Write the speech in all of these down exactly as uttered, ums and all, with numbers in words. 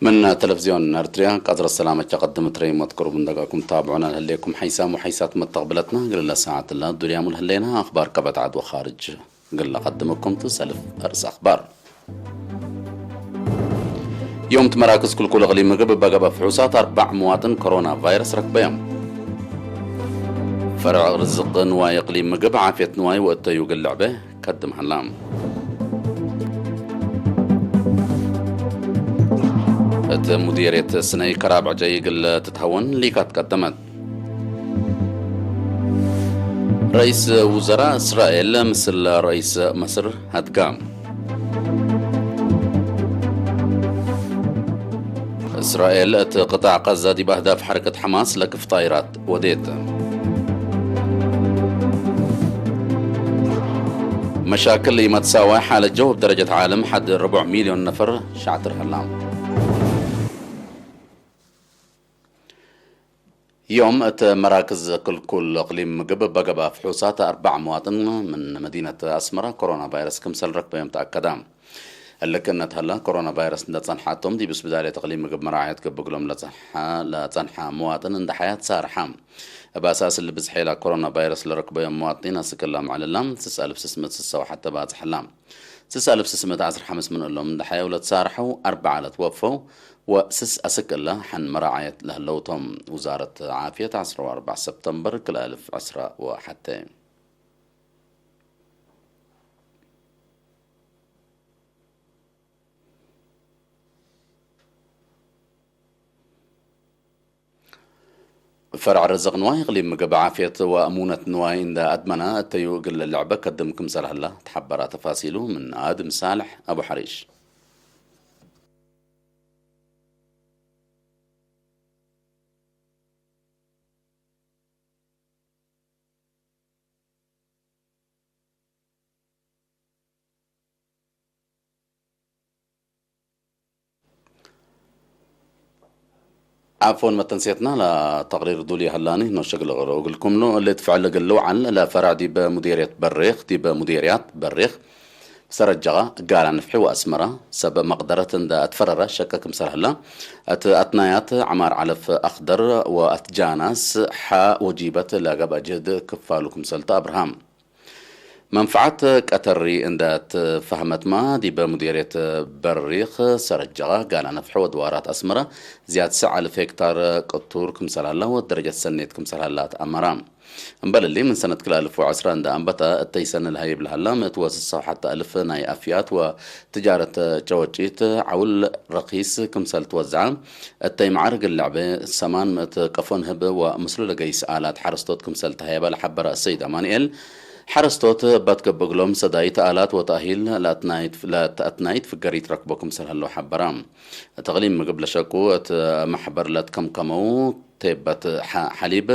ምን ተለፍዝዮን ኤርትርያ፣ ቀጽረ ሰላመ ቸቀድም ትረይም ወትቅሩብ እንደጋኩም ታብዑና ለህሌኩም ሐይሳም ወሐይሳት መተቅብለትና፣ እግል ለሰዓት እለ ዱርያሙ ለህሌና አኽባር ከበድ ዐድ ወኻርጅ እግል ለቀድመኩም ቱ ሰልፍ እርስ አኽባር። ዮም ትመራክዝ ክልኩል እቅሊም ምግብ እበ ገብአ ፍሑሳት አርበዕ መዋጥን ኮሮና ቫይረስ ረክበዮም። ፈርዕ ርዝቅ ንዋይ እቅሊም ምግብ ዓፍየት ንዋይ ወእተዩ እግል ልዕበ ከድም ሀላ። እት ሙዲርየት ስነይ ከራብዕ ጀይ እግል ትትሀወን ሊካት ቀደመት። ረኢስ ውዘራእ እስራኤል ምስል ረኢስ መስር ሀድጋ። እስራኤል እት ቅጣዕ ቀዘ ዲብ አህዳፍ ሐረከት ሐማስ ለክፍ ጣይራት ወዴት። መሻክል ኢመትሳዋይ ሓለት ጀው እብ ደረጀት ዓለም ሐድ ርቡዕ ሚልዮን ነፈር ሸዕትር ሀላ። ዮም እት መራክዝ ክልኩል እቅሊም ምግብ እበ ገብአ ፍሑሳት አርበዕ መዋጥን ምን መዲነት አስመረ ኮሮና ቫይረስ ክምሰል ረክበዮም ተአከደ። እሊ ክእነት ሀለ፣ ኮሮና ቫይረስ እንደ ጸንሐቶም ዲብ ስብዳልየት እቅሊም ምግብ መራዐየት ክብ እግሎም ለጸንሐ፣ ለጸንሐ መዋጥን እንደ ሐያት ሳርሐ። እብ አሳስ እሊ ብዝሕ ኢላ ኮሮና ቫይረስ ለረክበዮም መዋጥኒን አስክ እለ መዕልላ፣ ስስ አልፍ ስስ ምእት ስሰ ወሐተ ባጽሐላ። ስስ አልፍ ስስ ምእት ዐስር ሐምስ ምን እሎም እንደ ሐየው ለትሳርሐው፣ አርበዓ ለትወፈው፣ ወስስ አስክ እለ ሐን መራዐየት ለህለው ቶም። ውዛረት ዓፍየት ዐስር ወአርበዕ ሰብተምበር ክልኤ አልፍ ዐስር ወሐተ። ፈርዕ ርዝቅ ንዋይ እቅሊም ምግብ ዓፍየት ወእሙነት ንዋይ እንደ አድመነ እተዩ እግል ልዕበ ከድም ክምሰል ሀላ ተሐበረ። ተፋሲሉ ምን አድም ሳልሕ አቡ ሐሪሽ። ዓፎን መተንሴትና ለተቅሪር ዱል ይሀላኒ፣ ኖሸ እግል እቅረኦ እግልኩም ኑ። እሊ እት ፍዕል እግል ልውዓል ለፈርዕ ዲብ ሙዲርየት በሬኽ፣ ዲብ ሙዲርያት በሬኽ፣ ሰረጀቃ፣ ጋላ ንፍሒ ወአስመራ፣ ሰብ መቅደረት እንደ አትፈረረ ሸቀ ክምሰል ሀላ፣ እት አትናያት ዐማር ዐለፍ አክደር ወአትጃናስ ሐ ወጂበት ለገብአ ጅህድ ክፋሉ ክምሰል ተአብርሃ። መንፈዐት ቀተሪ እንደ ትፈህመትማ፣ ዲብ ሙዲርየት በሪኽ፣ ሰረጀቃ፣ ጋላ ነፍሐ ወድዋራት አስመረ ዝያድ ሰዕ አልፍ ሄክታር ቅቱር ክምሰል ሀላ ወደረጀት ሰኔት ክምሰል ሀላ ተአመረ። እምበል እሊ፣ ምን ሰነት ክልኤ አልፍ ወዐስረ እንደ አንበተ፣ እተይ ሰኒ ለሀይብ ለሀላ ምእት ወስሳ ወሐተ አልፍ ናይ አፍያት ወትጃረት ጨወጪት ዐውል ረኪስ ክምሰል ትወዝዐ፣ እተይ መዓር እግል ለዕቤ ሰማን ምእት ቀፎ ንህብ ወምስሉ ለገይስ አላት ሐረስቶት ክምሰል ተሀየበ ለሐበረ ሰይድ አማንኤል፣ ሐረስቶት እበ ትገብእ እግሎም ሰዳይት አላት ወተእሂል ለአትናይት፣ ለተአትናይት ፍገሪት ረክቦ ክምሰል ሀለው ሐበረ። እት እቅሊም ምግብ ለሸቁ እት መሕበር ለትከምከመው ቴበት ሐ-፣ ሐሊብ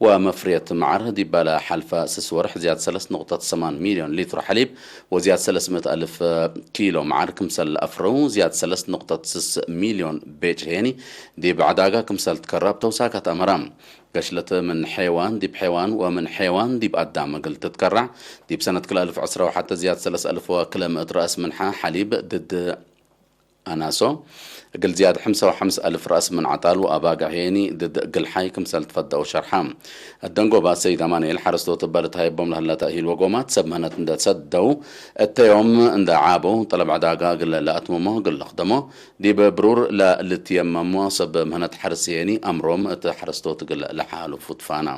ወመፍርየት መዓር ዲበ ለሐልፈ ስስ ወርሕ ዝያድ ሰለስ ንቁጠት ሰማን ሚልዮን ሊትሮ ሐሊብ ወዝያድ ሰለስ ምእት አልፍ ኪሎ መዓር ክምሰል ለአፍረው፣ ዝያድ ሰለስ ንቁጠት ስስ ሚልዮን ቤጭ ሄኒ ዲብ ዐዳጋ ክምሰል ትከረብ ተውሳከት አመረ። ገሽለት ምን ሐይዋን ዲብ ሐይዋን ወምን ሐይዋን ዲብ አዳም እግል ትትከራዕ፣ ዲብ ሰነት ክልኤ አልፍ ዐስረ ወሐተ ዝያድ ሰለስ አልፍ ወክልኤ ምእት ረአስ ምንሐ ሐሊብ ድድ አናሶ፣ እግል ዝያድ ሐምሳ ወሐምስ አልፍ ረአስ ምን ዐጣል ወአባግዕ ሄኒ ድድ ግልሓይ ክምሰል ትፈደአው ሸርሐ። አደንጎባ ሰይድ አማንኤል ሐረስቶት እበ ልትሀየቦም ለህለ ተእሂል ወጎማት ሰብ ምህነት እንደ ሰደው፣ እተ ዮም እንደ ዓበው ጠለብ ዐዳጋ እግል ለአትምሞ እግል ለክደሞ፣ ዲብ ብሩር ለልትየመሞ ሰብ ምህነት ሐርስ ሄኒ አምሮም እት ሐረስቶት እግል ለሓሉፉ ትፋና።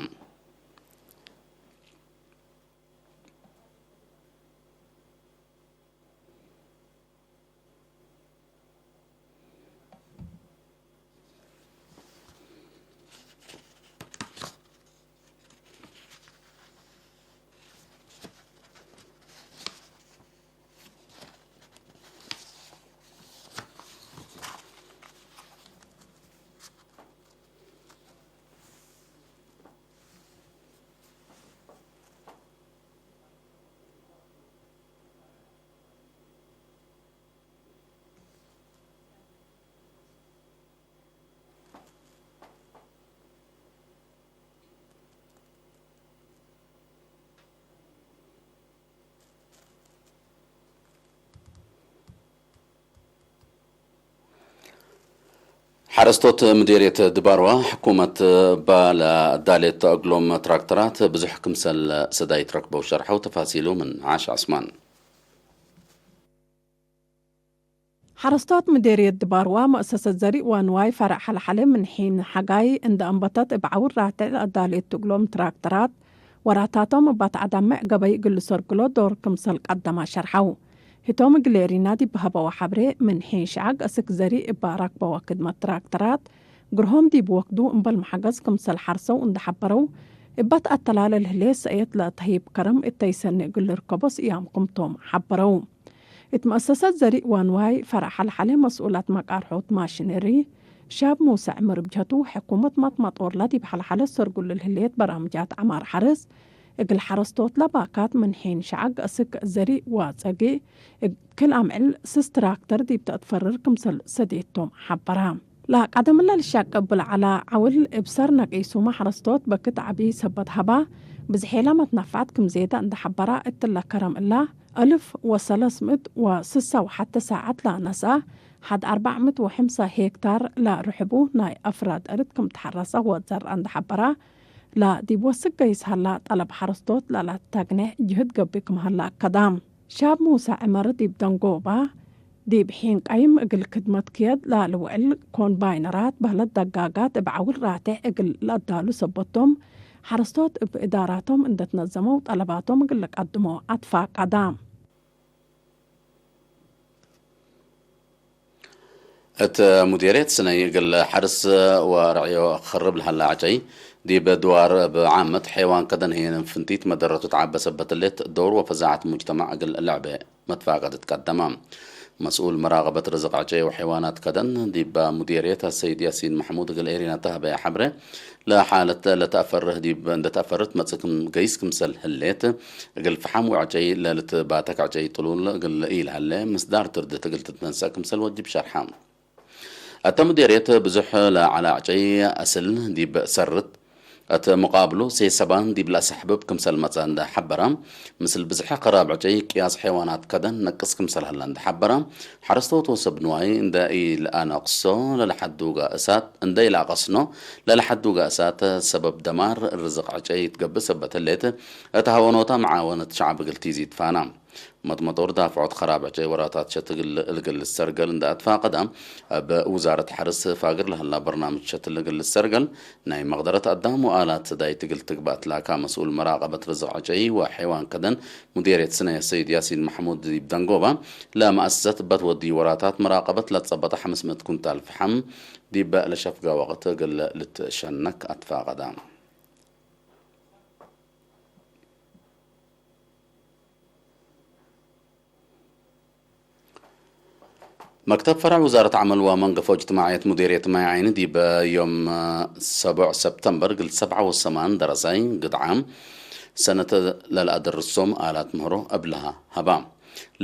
ሐረስቶት ምዴርየት ድባርዋ፣ ሕኩመት እባ ለአዳሌቶ እግሎም ትራክተራት ብዙሕ ክምሰል ሰዳይት ረክበው ሸርሐው። ተፋሲሉ ምን ዓሽ ዐስማን። ሐረስቶት ምዴርየት ድባርዋ፣ መእሰሰት ዘሪእ ወንዋይ ፈረዕ ሐልሐለ ምን ሒን ሐጋይ እንደ አንበተት እብ ዐውር ራትዕ ለአዳሌቱ እግሎም ትራክተራት፣ ወራታቶም እባ ተአዳምዕ ገበይ እግል ልሰርግሎ ዶር ክምሰል ቀደማ ሸርሐው። ህቶም እግል ኤሪና ዲብ ሀበወ ሐብሬ፣ ምን ሒን ሸዐግ አስክ ዘሪእ እባ ረክበወ ክድመት ትራክተራት፣ ግርሆም ዲብ ወክዱ እምበል መሐገዝ ክምሰል ሐርሰው እንደ ሐበረው፣ እባ ተአተላለ ለህሌት ሰእየት ለተህይብ ከረም እተይሰኒ እግል ልርከቦ ስእያም ክምቶም ሐበረው። እት መአሰሰት ዘሪእ ወንዋይ ፈረዕ ሐልሐለ መስኡላት መቃርሖት ማሽነሪ ሻብ ሙሰ ዕምር ብጀቱ፣ ሕኩመት ማትማጦርላ ዲብ ሐልሐለ ሰርጉል ለህሌት በራምጃት ዐማር ሐርስ፣ እግል ሐረስቶትለ ባካት ምን ሒን ሸዐግ አስክ ዘሪእ ወጸግእ እብ ክል አምዕል ስስ ትራክተር ዲብ ተአትፈርር ክምሰል ሰዴቶም ሐበራ። ለቀደምለ ልሻቀብል ዐለ ዐውል እብ ሰር ነቂሱመ ሐረስቶት በክት ዐቢ ሰበት ሀባ፣ ብዝሔለ መትነፋዕት ክም ዜደ እንደ ሐበራ፣ እትለ ከረም እላ አልፍ ወሰለስ ምእት ወስሳ ወሐተ ሳዐት ለነስአ፣ ሐድ አርበዕ ምእት ወሐምሳ ሄክታር ለርሕቡ ናይ አፍራድ እርድ ክም ተሐረሰ ወዘርአ እንደ ሐበራ፣ ለዲብ ወስክ ገይስ ሀላ ጠለብ ሐረስቶት ለለተግኔሕ ጅህድ ገብእ ክም ሀላ አከዳ። ሻብ ሙሰ ዕመር ዲብ ደንጎባ፣ ዲብ ሒን ቀይም እግል ክድመት ክየድ ለልውዕል ኮምባይነራት በህለት ደጋጋት እብ ዐውል ራቴሕ እግል ለአዳሉ ሰበቶም፣ ሐረስቶት እብ እዳራቶም እንደ ትነዘመው ጠለባቶም እግል ልቀድሞ አትፋቀዳ። እት ሙዴርየት ስነይ እግል ሐርስ ወረዕዮ ክርብ ለሀለ ዐጨይ፣ ዲብ ድዋር እብ ዓመት ሐይዋን ከደን ህዬ ፍንቲት መደረቱ ተዐበ ሰበት ህሌት፣ ዶር ወፈዛዐት ሙጅተማዕ እግል ለዐቤ መትፋቀድ ትቀደመ። መስኡል መራቀበት ርዝቅ ዐጨይ ወሐይዋናት ከደን ዲብ ሙዴርየት አሰይድ ያሲን መሕሙድ እግል ኤሪና ተሀበየ ሐብሬ፣ ለሓለት ለተአፈርህ ዲብ እንደ ተአፈርህ ትመጽእ ክም ገይስ ክምሰል ህሌት፣ እግል ፈሓም ወዕጨይ ለልትባተክ ዕጨይ ጥሉል እግል ኢልሀሌ፣ ምስዳር ትርድት እግል ትትነሰእ ክምሰል ወጅብ ሸርሐ። እተ ሙዴርየት ብዙሕ ለዐለ ዕጨይ አስል ዲብ ሰርት፣ እት መቃብሉ ሴሰባን ዲብ ለአሰሕብብ ክምሰል መጽአ እንደ ሐበረ፣ ምስል ብዝሐ ከራብ ዕጨይ ቅያስ ሐይዋናት ከደን ነቅስ ክምሰል ሀለ እንደ ሐበረ፣ ሐረስቶት ወሰብ ንዋይ እንደ ኢለአነቅሶ ለለሐዱገ እሳት፣ እንደ ኢለአቀስኖ ለለሐዱገ እሳት ሰበብ ደማር ርዝቅ ዕጨይ ትገብእ ሰበት ህሌት፣ እት ሀወኖታ መዓወነት ሸዐብ እግል ቲዚ ትፋና። መጥመጦር ዳፍዖት ከራብ ዕጨይ ወራታት ሸትል እግል ልሰርገል እንደ አትፋቀዳ፣ እብ ውዛረት ሐርስ ፋግር ለሀላ በርናምጅ ሸትል እግል ልሰርገል፣ ናይ መቅደረት አዳም ወአላት ሰዳይት እግል ትግበእ ትላካ መስኡል መራቀበት ርዝቅ ዕጨይ ወሐይዋን ከደን ሙዴርየት ስነየ ሰይድ ያሲን መሕሙድ ዲብ ደንጎባ፣ ለመአሰሰት እበ ትወድዩ ወራታት መራቀበት ለትጸበጠ ሐምስ ምእት ኩንታል ፈሐም ዲብ ለሸፍጋ ወቅት እግል ልትሸነክ አትፋቀዳ። መክተብ ፈረዕ ውዛረት ዐመል ወመንገፎ እጅትማዕየት ሙዴርየት ማይ ዓይኒ ዲብ ዮም ሰቡዕ ሰብተምበር እግል ሰብዓ ወሰማን ደረሳይ ግድዓም ሰነት ለለአደርሶም አላት ምህሮ እብልሃ ሀባ።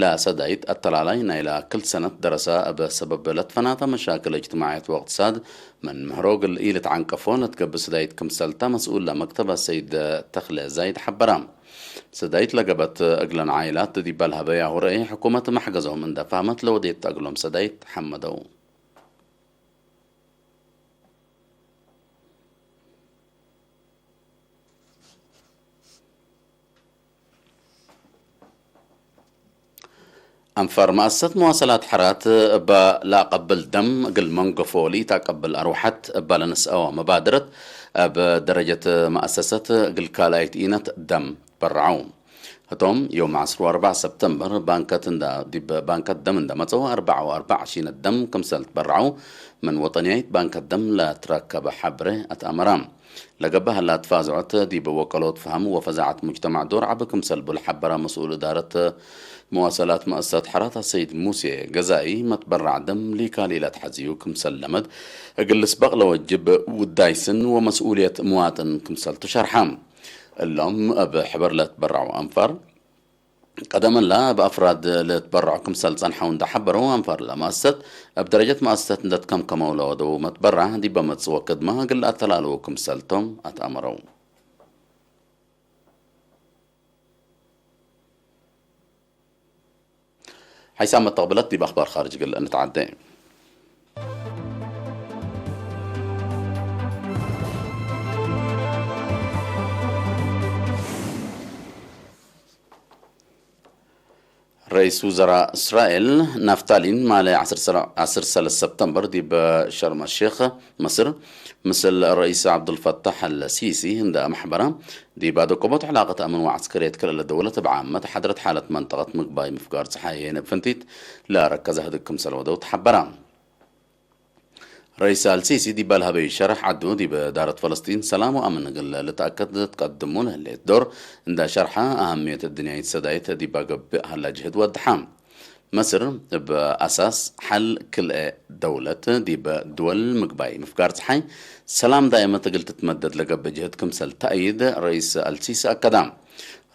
ለሰዳይት አተላላይ ናይላ ክል ሰነት ደረሳ እብ ሰበብ ለትፈናተ መሻክል እጅትማዕየት ወእቅትሳድ ምን ምህሮ እግል ኢልትዐንቀፎ ለትገብእ ሰዳይት ክምሰልታ መስኡል ለመክተብ አሰይድ ተክለ ዛይድ ሐበራ። ሰዳይት ለገብአት እግለን ዓኢላት ዲብ ለሀበያሁ ረአይ፣ ሕኩመት መሕገዞም እንደ ፈህመት ለወዴት እግሎም ሰዳይት ሐመደው። አንፋር መአሰሰት መዋሰላት ሐራት እበ ለአቀብል ደም እግል መንገፎ ለኢተአቀብል አርወሐት እበ ለነስአወ መባደረት እብ ደረጀት መአሰሰት እግል ካልኣይት ኢነት ደም በረዐው። ህቶም ዮም ዐስር ወአርበዕ ሰብተምበር ባንከት እንዳ፣ ዲብ ባንከት ደም እንደ መጽኦ አርበዕ ወአርበዕ ሺነት ደም ክምሰል ትበረዐው ምን ወጠንያይት ባንከት ደም ለትረከበ ሐብሬ አትአመራ። ለገብአ ህላ ትፋዝዖት ዲብ ወቀሎት ፈሀም ወፈዛዐት ሙጅተማዕ ዶር ዐቢ ክምሰል ቡ ለሐበረ መስኡል እዳረት መዋሰላት መአሰሰት ሐራት አሰይድ ሙሴ ገዛኢ፣ መትበራዕ ደም ሊካሊለ ተሐዝዩ ክምሰል ለመድ እግል ልስበቅ ለወጅብ ውዳይ ስን ወመስኡልየት ምዋጥን ክምሰልቱ ሸርሐ። እሎም እብ ሕበር ለትበረዐው አንፋር ቀደም እላ እብ አፍራድ ልትበረዑ ክምሰል ጸንሐው እንደ ሐበረው፣ አንፋር ለመአሰሰት እብ ደረጀት መአሰሰት እንደ ትከምከመው ለወደው መትበራዕ ዲበ መጽእ ወክድመ እግል ለአተላልዉ ክምሰልቶም አትአመረው። ሐይሳም መተቅብለት ዲብ አክባር ካርጅ እግል እንትዓዴ። ረኢስ ውዘራእ እስራኤል ናፍታሊን ማለ ዐስር ሰለ-፣ ዐስር ሰለስ ሰብተምበር ዲብ ሸርም አልሼክ መስር ምስል ረኢስ ዐብዱልፈታሕ አልሲሲ እንደ አመሕበረ፣ ዲብ አደቆቦት ዕላቀት አምን ወዐስከርየት ክልኤ ደውለት እብ ዓመት ሐድረት ሓለት መንጠቀት ምግባይ ምፍጋር ጸሓይ የነ እብ ፍንቲት ለረከዘ ህድግ ክምሰል ወደው ተሐበረ። ረኢስ አልሲሲ ዲብ ለሀበዩ ሸርሕ፣ ዐዱ ዲብ ዳረት ፈለስጢን ሰላም ወአምን እግል ልትአከድ ትቀድሙ ለህሌት ዶር እንደ ሸርሐ፣ አህምየት እድንያይት ሰዳይት ዲብ ገብእ ሀላ ጅህድ ወድሐ። መስር እብ አሳስ ሐል ክልኤ ደውለት ዲብ ድወል ምግባይ ምፍጋር ጸሓይ ሰላም ዳእመት እግል ትትመደድ ለገብእ ጅህድ ክምሰል ተአይድ ረኢስ አልሲሲ አከዳ።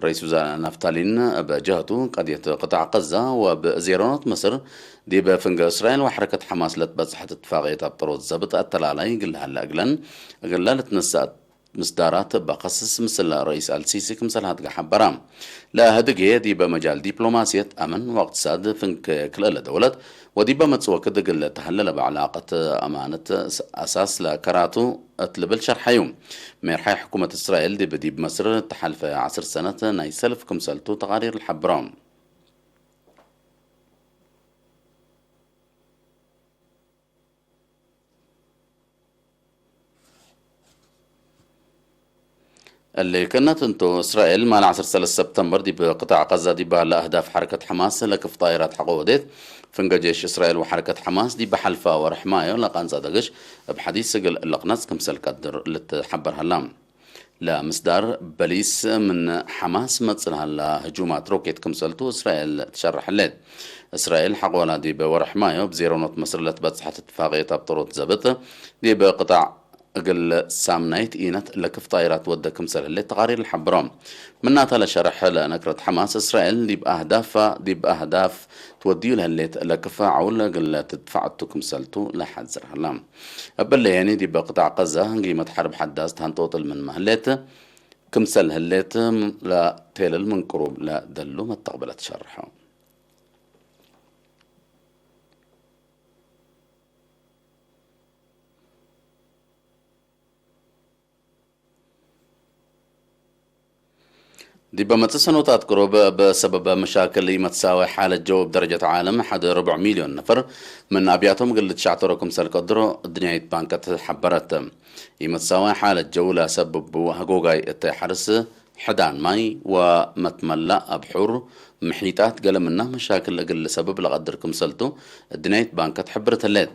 ረኢስ ውዛራእ ናፍታሊን እብ ጀህቱ፣ ቀድየት ቅጣዕ ቀዛ ወእብ ዜሮኖት መስር ዲብ ፍንገ እስራኤል ወሐረከት ሐማስ ለትበጽሐት እትፋቅየት አብጠሮት ዘብጥ አተላላይ እግል ለሀለ እግለን እግለ ልትነሰአት ምስዳራት እበ ከስስ ምስል ረኢስ አልሲሲ ክምሰል ሀድገ ሐበረ። ለህድጌ ዲበ መጃል ዲፕሎማስየት፣ አምን ወእቅትሳድ ፍንክ ክልኤ ለደውለት ወዲበ መጽእ ወክድ እግል ተሀለ ለበ ዕላቀት አማነት አሳስ ለከራቱ እት ልብል ሸርሐዩ። ሜርሓይ ሕኩመት እስራኤል ዲብ፣ ዲብ መስር ተሓልፈ ዐስር ሰነት ናይ ሰልፍ ክምሰልቱ ተቃሪር ለሐብሮ። እሊ ክእነት እንቱ፣ እስራኤል ማል ዐስር ሰለስ ሰብተምበር ዲብ ቅጣዕ ቀዛ ዲብ ሀለ አህዳፍ ሐረከት ሐማስ ለክፍ ጣይራት ሐቆ ወዴት። ፍንገ ጄሽ እስራኤል ወሐረከት ሐማስ ዲብ ሐልፋ ወርሕ ማዮ ለቃንጻ ደግሽ እብ ሐዲስ እግል ልቅነጽ ክምሰል ቀድር ልትሐበር ሀላ። ለምስዳር በሊስ ምን ሐማስ መጽእ ለሀላ ህጁማት ሮኬት ክምሰልቱ እስራኤል ትሸርሕ ህሌት። እስራኤል ሐቆላ ዲብ ወርሕ ማዮ እብ ዜሮኖት መስር ለትበጽሐት እትፋቅየት አብጠሮት ዘብጥ ዲብ ቅጣዕ እግል ሳምናይት ኢነት ለክፍ ጣይራት ወደ ክምሰል ህሌት ተቃሪር ለሐብሮ። ምናተ ለሸርሕ ለነክረት ሐማስ፣ እስራኤል ዲብ አህዳፋ፣ ዲብ አህዳፍ ትወድዩ ለህሌት ለክፍ ዐውል እግል ትድፋዕ ቱ ክምሰልቱ ለሐዝር ሀላ። እብለ የኒ ዲብ ቅጣዕ ቀዛ ጊመት ሐርብ ሐዳስ ተንጦጥል ምንመ ህሌት፣ ክምሰል ህሌት ለቴልል ምን ቅሩብ ለደሉ መተቅብለት ሸርሖ። ዲበ መጽእ ሰኖታት ቅሩብ፣ እብ ሰበብ መሻክል ኢመትሳወ ሓለት ጀው እብ ደረጀት ዓለም ሐድ ርቡዕ ሚልዮን ነፈር ምን አብያቶም እግል ልትሸዕተሮ ክምሰል ቀድሮ እድንያይት ባንከት ሐበረት። ኢመትሳወ ሓለት ጀው ለሰብቡ ሀጎጋይ እተ ሐርስ፣ ሕዳን ማይ ወመትመላእ አብሑር፣ ምሒጣት፣ ገሌ ምና መሻክል እግል ልሰብብ ለቀድር ክምሰልቱ እድንያይት ባንከት ሕብርት ህሌት።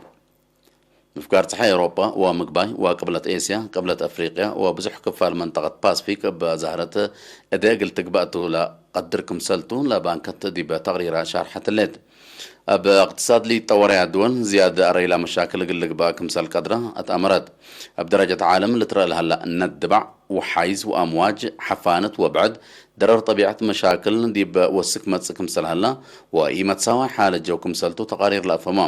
ምፍጋር ጸሓይ ኤውሮጳ ወምግባይ ወቅብለት ኤስያ፣ ቅብለት አፍሪቅያ ወብዙሕ ክፋል መንጠቀት ፓስፊክ እብ ዛህረት እዴ እግል ትግበእ ቱ ለቀድር ክምሰልቱ ለባንከት ዲብ ተቅሪራ ሻርሐት ህሌት። እብ እቅትሳድ ለኢጠወረያ ድወል ዝያድ አረይላ መሻክል እግል ልግበእ ክምሰል ቀድረ አትአመረት። እብ ደረጀት ዓለም ልትረአ ለሀላ እነት ድባዕ ወሓይዝ ወአምዋጅ፣ ሐፋነት ወብዕድ፣ ደረር ጠቢዐት መሻክል ዲብ ወስክ መጽእ ክምሰል ሀላ ወኢመትሳዋይ ሓለት ጀው ክምሰልቱ ተቃሪር ለአፍህሞ።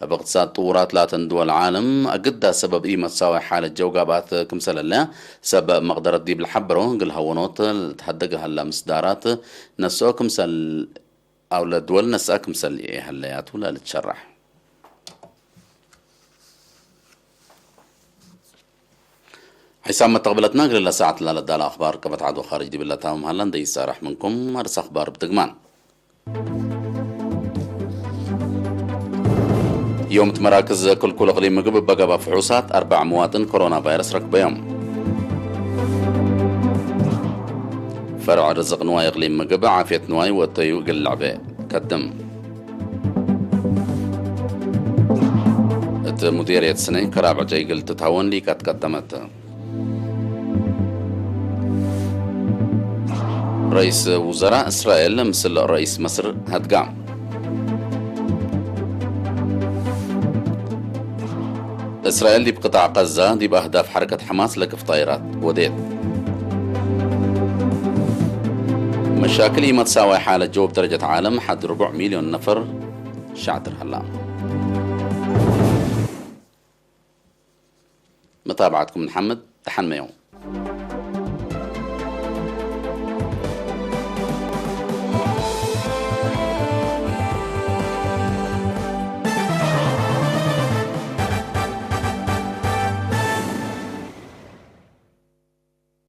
እብ እቅትሳድ ጥዉራት ላተን ድወል ዓለም፣ አግዳ ሰበብ ኢመትሳዋይ ሓለት ጀው ጋብአት ክምሰል ህለያ፣ ሰብ መቅደረት ዲብ ለሐበሮ እግል ሀወኖት ለትሀደገ ሀላ ምስዳራት ነስኦ ክምሰል አው ለድወል ነስአ ክምሰል ኢሀለያቱ ለልትሸራሕ። ሒሳብ መተቅብለትና እግል ለሰዓት ላለዳለ አኽባር ቀበት ዐድ ወኻርጅ ዲብለ ታምም ሀላ። እንዴ ኢሰረሕ ምንኩም አርስ አኽባር ብትግማን። ዮም እት መራክዝ ክልኩል እቅሊም ምግብ እበ ገብአ ፍሑሳት አርበዕ መዋጥን ኮሮና ቫይረስ ረክበዮም። ፈርዕ ርዝቅ ንዋይ እቅሊም ምግብ ዓፍየት ንዋይ ወእተዩ እግል ልዕቤ ከድም። እት ሙዴርየት ስነይ ከራብዕ ጀይ እግል ትትሀወን ሊቀት ቀደመት። ረኢስ ውዘራእ እስራኤል ምስል ረኢስ መስር ሀድጋ። እስራኤል ዲብ ቅጣዕ ቀዛ ዲብ አህዳፍ ሐረከት ሐማስ ለክፍ ጣይራት ወዴት። መሻክል ኢመትሳዋይ ሓለት ጀው እብ ደረጀት ዓለም ሐድ ርቡዕ ሚልዮን ነፈር ሸዕትር ሀላ። መታብዐትኩም ንሐምድ፣ ደሐን መዮም።